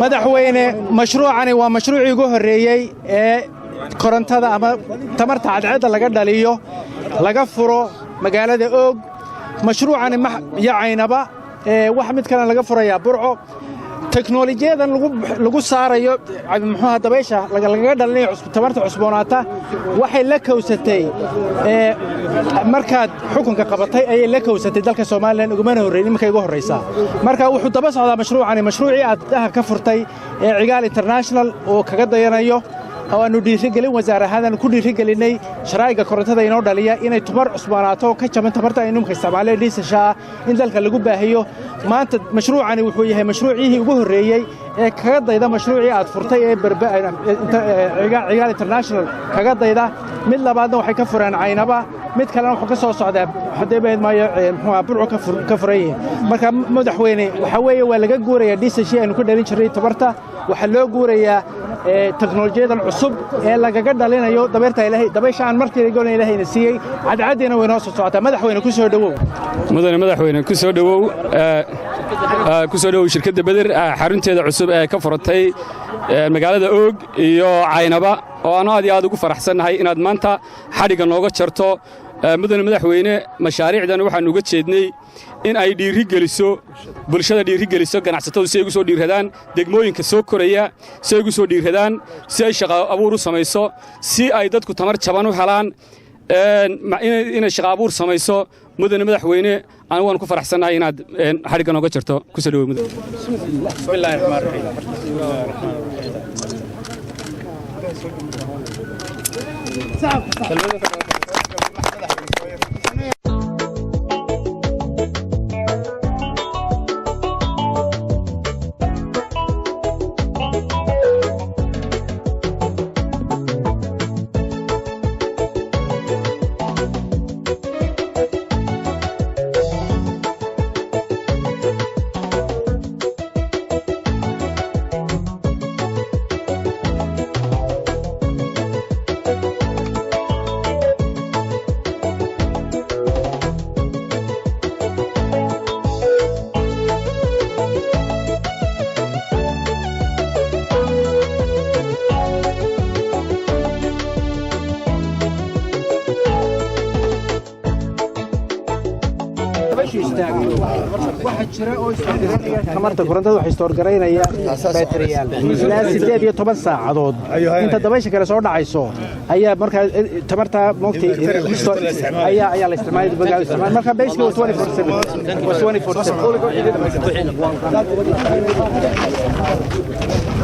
Madaxweyne, mashruucani waa mashruucii ugu horreeyey ee korontada ama tamarta cadceedda laga dhaliyo laga furo magaalada Oog. Mashruucani iyo Caynaba, wax mid kalena laga furayaa Burco. Teknoolojiyadan lagu saarayo, muxuuha, dabaysha lagaga dhalinayo tamarta cusboonaata waxay la kowsatay markaad xukunka qabatay ayay la kowsatay dalka Somaliland, ugumana horreyn, iminka igu horraysaa. Marka wuxuu daba socdaa mashruucani mashruucii aad daha ka furtay ee Cigaal International oo kaga dayanayo, oo aannu dhiirigelin wasaar ahaan ku dhiirigelinnay sharaa'iga korontada inoo dhaliya inay tamar cusboonaato oo ka jaban tamarta aynu imika isticmaaleen dhiisasha ah in dalka lagu baahiyo. Maanta mashruucani wuxuu yahay mashruucihii ugu horreeyey ee kaga dayda mashruucii aad furtay ee Cigaal International kaga dayda. Mid labaadna waxay ka fureen Caynaba, mid kalena wuxuu ka soo socdaa haddii maayo, muxuu, Burco ka furan yihiin. Marka madaxweyne, waxaa weeye waa laga guurayaa dhiisashii aynu ku dhalin jirnay tamarta, waxaa loo guurayaa teknolojiyadan cusub ee lagaga dhalinayo dabeerta Ilaahay, dabaysha aan markii golan Ilaahayna siiyey, cadcaddiina way noo soo socotaa. Madaxweyne, ku soo dhowow. Mudane madaxweyne, ku soo dhowow, ku soo dhowow shirkadda Beder xarunteeda cusub ee ka furatay magaalada Oog iyo Caynaba, oo aanu aad iyo aad ugu faraxsannahay inaad maanta xadhigga nooga jarto. Mudane madaxweyne, mashaariicdan waxaannu uga jeednay in ay dhiiri geliso bulshada, dhiiri geliso ganacsatadu si ay ugu soo dhiirradaan degmooyinka soo koraya, si ay ugu soo dhiirradaan, si ay shaqo abuur u samayso, si ay dadku tamar jaban u helaan, inay shaqo abuur samayso. Mudane madaxweyne, anigu waan ku faraxsannahay inaad xadhigga nooga jarto. Ku soo dhowow, mudane. Bismillahi raxmaan raxiim. Tamarta korontada waxay store garaynaya bateriyaal ilaa 18 saacadood. Inta dabaysha kale soo dhacayso ayaa markaa tamarta moogtay ayaa la isticmaalay. Marka basically waa 24/7, waa 24/7.